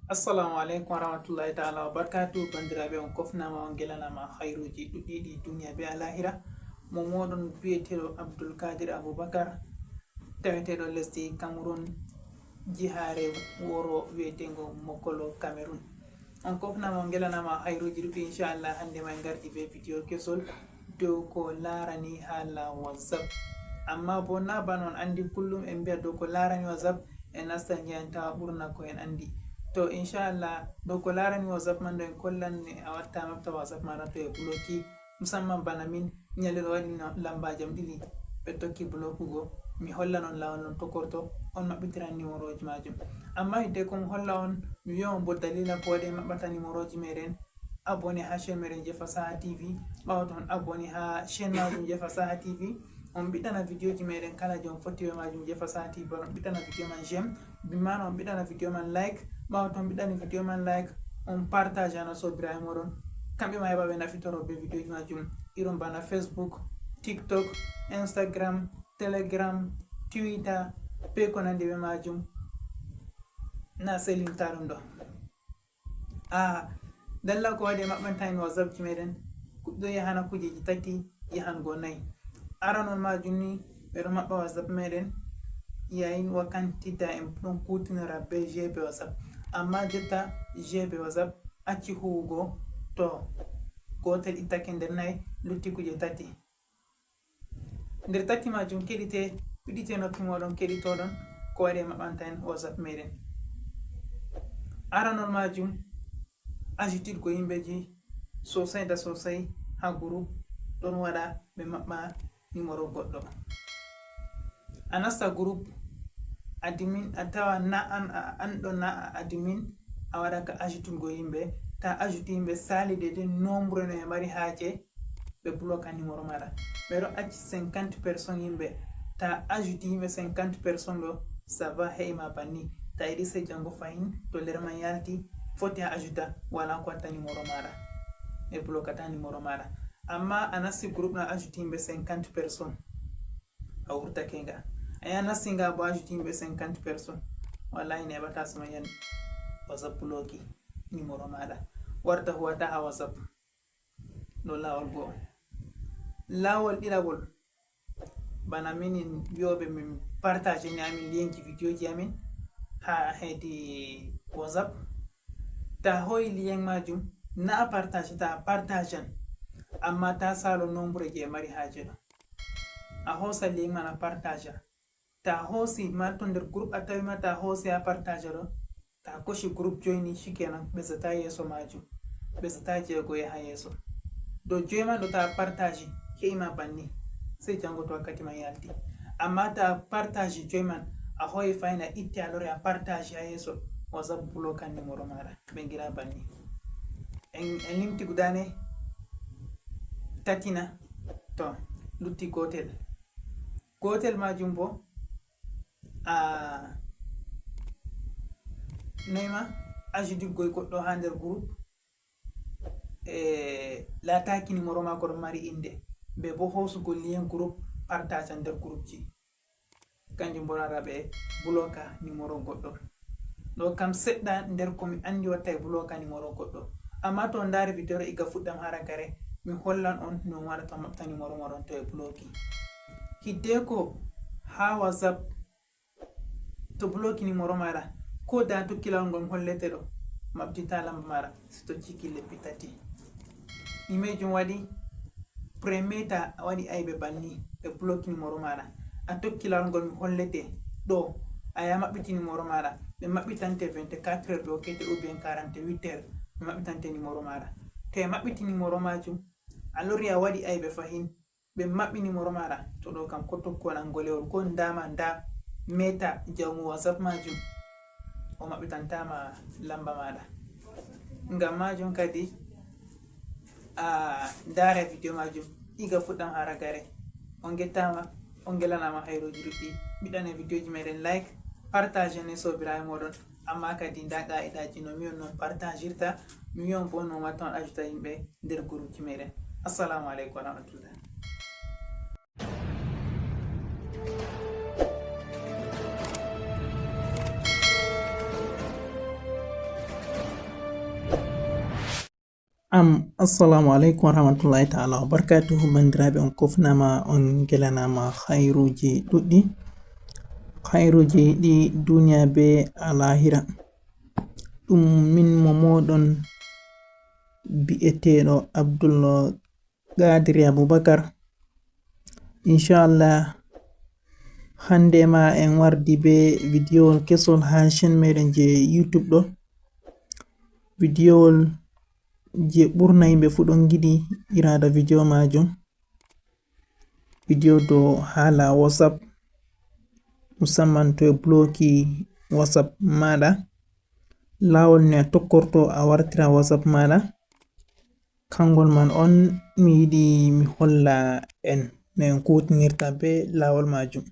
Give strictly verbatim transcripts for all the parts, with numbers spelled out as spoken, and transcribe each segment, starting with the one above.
Assalamu aleykum wa rahmatullahi taala wa barakatuh. Bandiraɓe, on kofnama, on gelanama hayruji ɗuɗɗiɗi duniya be alahira. Mo moɗon biyeteɗo Abdul Kadir Abubakar, taweteɗo lesdi Cameroun, jihare woro wiyetengo Mokolo, Cameroun. On kofnama, on gelanama hayruji ɗuɗɗi, inchallah. Hande ma en gardi be video kesol dow ko larani hala WhatsApp. Amma bo na bana on andi, kullum en mbiya dow ko larani WhatsApp, en nasta njahen tawa ɓurna ko en andi. To, inchallah, dow ko larani WhatsApp man ɗo, en kollan ne a watta mabta WhatsApp maɗa to e bloki, musamman bana min, nyalel waɗi no lamba jam ɗiɗi, ɓe tokki blokugo, mi hollan on lawol non tokorto, on maɓɓitiran numéroji majum. Amma hidde ko mi holla on, mi wiya on bo dalila ko waɗi en maɓɓata numéroji meɗen, abonné ha chaîne meɗen je Fasaha T V. Ɓawo ton abonné ha chaîne majum je Fasaha T V. On ɓiɗɗana video ji meɗen kala je on fotti be majum je Fasaha T V. On ɓiɗɗana video man j'aime. Bimano on ɓiɗɗana video man like. Ɓawo ton ɓiɗɗani video man like, on partage ana sobiraɓe moɗon. Kamɓe ma heɓa ɓe nafitoro be video ji majum. Irum bana Facebook, TikTok, Instagram, Telegram, Twitter, be ko nandi be majum. Na selinta ɗum ɗo. A, dalla ko waɗi maɓɓanta en WhatsApp ji meɗen, ɗo yahana kujeji tati, yahan go nayi. Aranol majum ni, ɓe ɗo maɓɓa WhatsApp meɗen, yayin wakkantita en ɗon kutinora be G P WhatsApp. Amma jotta G P WhatsApp acci huwugo, to gotel ittake nder nayi, lutti kuje tati. Nder tati majum keɗite, piɗite noppi moɗon keɗitoɗon ko waɗi maɓɓanta en WhatsApp meɗen. Aranol majum, ajoutirgo yimɓeji sosai da sosai ha group ɗon waɗa ɓe maɓɓa numéro goɗɗo. A nasta group admin, a tawa na an, a an ɗo na a admin, a waɗa ka ajoutirgo yimɓe, ta ajouti yimɓe sali dede nombre no e mari haje, ɓe bloka numéro maɗa. Ɓe ɗo acci cinquante personnes yimɓe, ta ajouti yimɓe cinquante personnes ɗo, ça va, he'i ma banni. Ta yiɗi se jango fahin, to nder man yalti, foti a ajouta, wala ko watta numéro maɗa. Ɓe blokata numéro maɗa. Amma a nasti groupe na ajouti yimɓe cinquante personnes. A wurtake nga. A ya nasti nga bo ajouti yimɓe cinquante personnes. Wallahi neɓata sama yan WhatsApp bloki numéro maɗa. Warta huwata ha WhatsApp. Ɗo lawol goo. Lawol ɗiɗaɓol, bana minin wiyoɓe min partage ni amin lienji video ji amin ha hedi WhatsApp. Ta hoyi lien majum, na a partage ta, a partagean, amma ta salo nombre je mari haje ɗo. A hosa lien man a partage. Ta hosi ma to nder groupe a tawi ma, ta hosi a partage ɗo, ta koshi groupe joini, shikenan, ɓe zata yeso majum. Ɓe zata jego yaha yeso. Do joima ɗo ta partage, he'i ma banni. Sai jango to wakkati man yalti. Amma ta partage joiman, a hoyi faina itti a lori a partage ha yeso, WhatsApp blokan numéro maɗa. Ɓe ngira banni. En, en limti guda ne tatina, to lutti gotel. Gotel majum bo, a noima ajoutirgol goɗɗo ha nder groupe, e lataki numéro mako ɗon mari inde, be bo hosugol lien groupe, partage nder groupe ji. Kanjum bo nara ɓe bloka numéro goɗɗo. Ɗo kam seɗɗa nder ko mi andi watta e bloka numéro goɗɗo. Amma to ndari video iga fuɗɗam ha ragare, mi hollan on no waɗata maɓɓita numéro moɗon to e bloki. Hiddeko ha WhatsApp, to bloki numéro maɗa, ko da tokki lawol ngol hollete ɗo, maɓɓita lamba maɗa, si to ciki lebbi tati. Imejum waɗi premier ta a waɗi aybe banni, ɓe bloki numéro maɗa. A tokki lawol ngol mi hollete ɗo, a ya maɓɓiti numéro maɗa. Ɓe maɓɓitante vingt-quatre heures ɗo kete ou bien quarante-huit heures, ɓe maɓɓitante numéro maɗa. To ɓe maɓɓiti numéro majum, a lori a waɗi aybe fahin, ɓe maɓɓi numéro maɗa, to ɗo kam ko tokku wala ngolewol, ko ndama nda meta jawmu WhatsApp majum, o maɓɓitantama lamba maɗa. Ngam majum kadi a ndara video majum iga fuɗɗam ha ragare. On gettama, on gelanama hayroji ɗuɗɗi. Mbiɗane video ji meɗen like, partage ne sobiraɓe moɗon. Amma kadi nda qa'idaji no mi on non partagirta, mi on bo no watta on ajouta yimɓe nder groupe ji meɗen. Assalamu aleykum wa rahmatullah. Am, assalamu aleykum wa rahmatullahi ta'ala wa barakatuhu. Banndiraaɓe, on kofnama, on gelanama khayruji ɗuɗɗi. Khayruji ɗi duniya be alahira. Ɗum min mo moɗon bi'eteɗo Abdullah Qadiri Abubakar. Inchallah, hande ma en wardi be vidéowol kesol ha chaîne meɗen je YouTube ɗo. Vidéowol je ɓurna yimɓe fu ɗon giɗi irada vidéo majum. Vidéo dow hala WhatsApp, musamman to ɓe bloki WhatsApp maɗa. Lawol ne a tokkorto a wartira WhatsApp maɗa. Kangol man on mi yiɗi mi holla en no en kutinirta be lawol majum.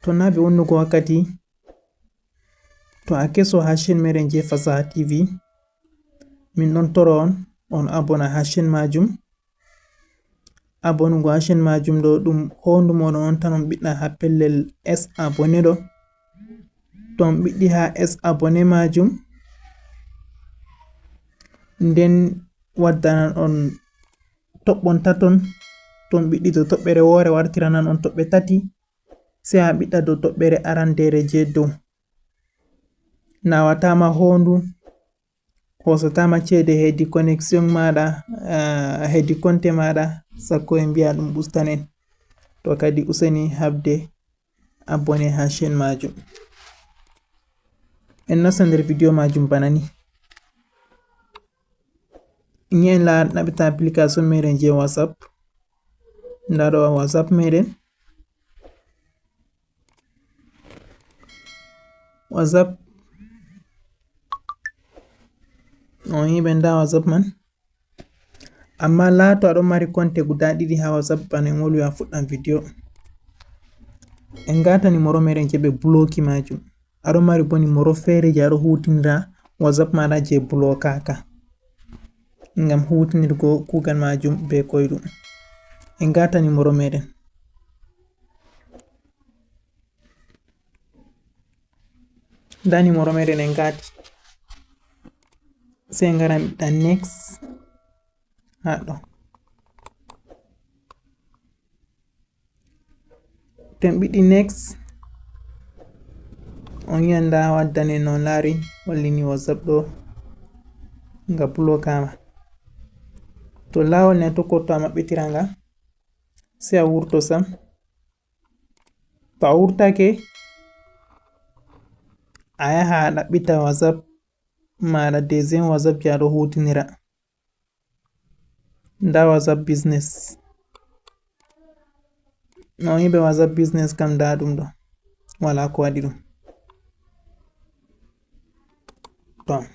To na be wonnugo wakkati, to a keso ha chaîne meɗen je Fasaha T V, min ɗon toro on, on abona ha chaîne majum. Abonugo ha chaîne majum ɗo, ɗum hondu moɗon on tan on ɓiɗɗa ha pellel S abonné ɗo. To on ɓiɗɗi ha S abonné majum, nden waddanan on toɓɓon taton. To on ɓiɗɗi dow toɓɓere woore, wartiranan on toɓɓe tati. Sey a ɓiɗɗa dow toɓɓere arandere je dow. Nawatama hondu, hosatama ceede hedi connexion maɗa, ah, hedi konte maɗa, sakko en mbiya ɗum ustanen. To kadi useni habde abonné ha chaîne majum. En nasta nder vidéo majum bana ni. Ni en laar-, ɗaɓɓita application meɗen je WhatsApp. Nda ɗo WhatsApp meɗen. WhatsApp. On yi ɓe nda WhatsApp man. Amma laato aɗon mari konte guda ɗiɗi ha WhatsApp, bana en wolwi ha fuɗɗam video. En ngata nimoro meɗen je ɓe bloki majum. Aɗon mari bo nimoro feere je aɗo hutinira WhatsApp maɗa je blokaka. Ngam hutinirgo kugal majum be koyɗum. En ngata nimoro meɗen. Nda nimoro meɗen en ngati. Sey ngara mi ɓiɗɗa next. Haɗo. To en ɓiɗɗi next. On yiyan nda waddane no lari, hollini WhatsApp ɗo. Nga blokama. To lawol ne tokkorto a maɓɓitira nga. Sey a wurto sam. To a wurtake, a yaha a ɗaɓɓita WhatsApp maɗa, deuxième WhatsApp je aɗo hutinira. Nda WhatsApp Business. No yiɓe WhatsApp Business kam nda ɗum ɗo. Wala ko waɗi ɗum. To.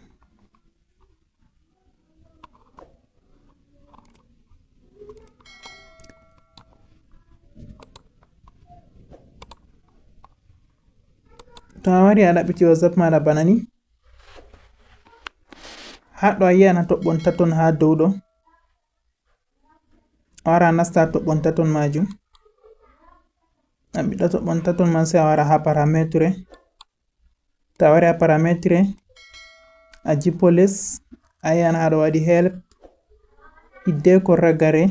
To a wari a ɗaɓɓiti WhatsApp maɗa bana ni. Haɗo a yi'an a toɓɓon taton ha dow ɗo. A wara a nasta toɓɓon taton majum. A ɓiɗɗa toɓɓon taton man sey a wara ha parametre. To a wari ha parametre, a jippo les, a yi'an ha ɗo waɗi help, hiddeko ragare,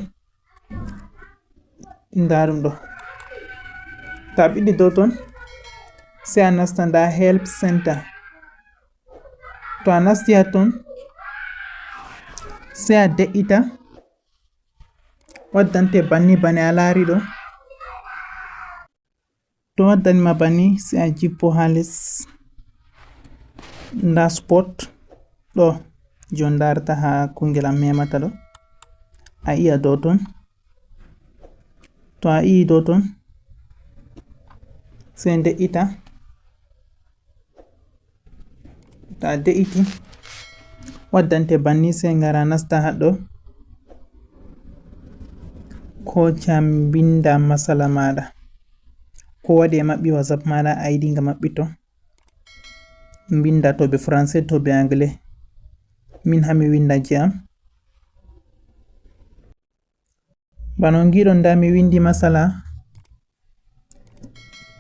nda ɗum ɗo. To a ɓiɗɗi dow ton, sey a nasta nda help center. To a nasti ha ton, sey a de'ita, waddante banni bane a laari ɗo. To waddani ma banni, sey a jippo ha les. Nda spot ɗo, je on ndarata ha kungel am memata ɗo. A iya dow ton. To a iyi dow ton, sey nde'ita. To a de'iti, waddante banni sey ngara nasta haɗɗo. Ko jam mbinda masala maɗa. Ko waɗi e maɓɓi WhatsApp maɗa a yiɗi nga maɓɓito. Mbinda to be français, to be anglais. Min hami winda je am. Bana on ngiɗon nda mi windi masala.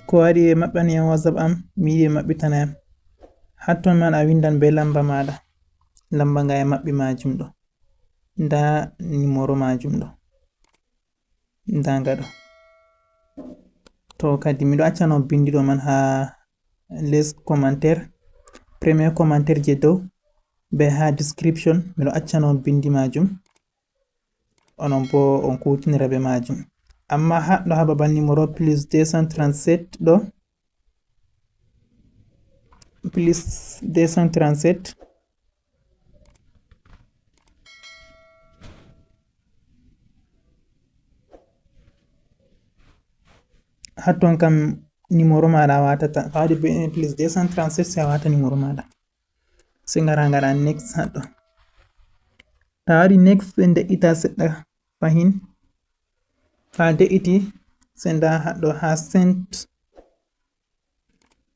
Ko waɗi ɓe maɓɓani yam WhatsApp am, mi yiɗi ɓe maɓɓitana yam. Hatton man a windan be lamba maɗa. Lamba nga e maɓɓi majum ɗo. Nda numéro majum ɗo. Nda nga ɗo. To kadi miɗo acca non bindi ɗo man ha les commentaire. Premier commentaire je dow be ha description miɗo acca non bindi majum. Onon bo on kutinira be majum. Amma haɗɗo ha babal numéro plus deux cent trente-sept ɗo. Plus deux cent trente-sept. Hatton kam numéro maɗa a watata. A waɗi be plus deux cent trente-sept, se a wata numéro maɗa. Se ngara ngaɗa next haɗɗo. Ta waɗi next, ɓe de'ita seɗɗa fahin. Ta de'iti, se nda haɗɗo ha send.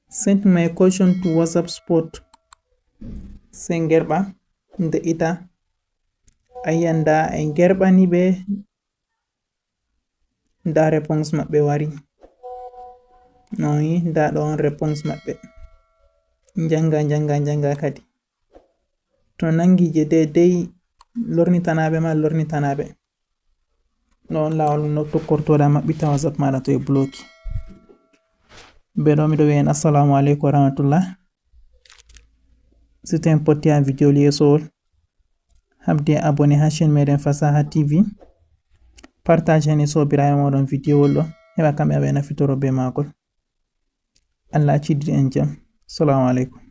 Send my question to WhatsApp spot. Se ngerɓa, de'ita. Ayiyan nda e ngerɓani ɓe. Nda réponse maɓɓe wari. Noyi, nda ɗo on réponse maɓɓe. Njanga, njanga, njanga kadi. To nangi je de dey lornitanaɓe ma lornitanaɓe. Ɗo on lawol no tokkortoɗa maɓɓita WhatsApp maɗa to e bloki. Be ɗo miɗo wi'en assalamu aleykum wa rahmatullah. Si tawi on potti ha video liyesowol, habde abonné ha chaîne meɗen Fasaha T V. Partage hen e sobiraɓe moɗon video wol ɗo, heɓa kamɓe aɓe nafitoro be makol. Allah accidin en jam. Assalamu aleykum.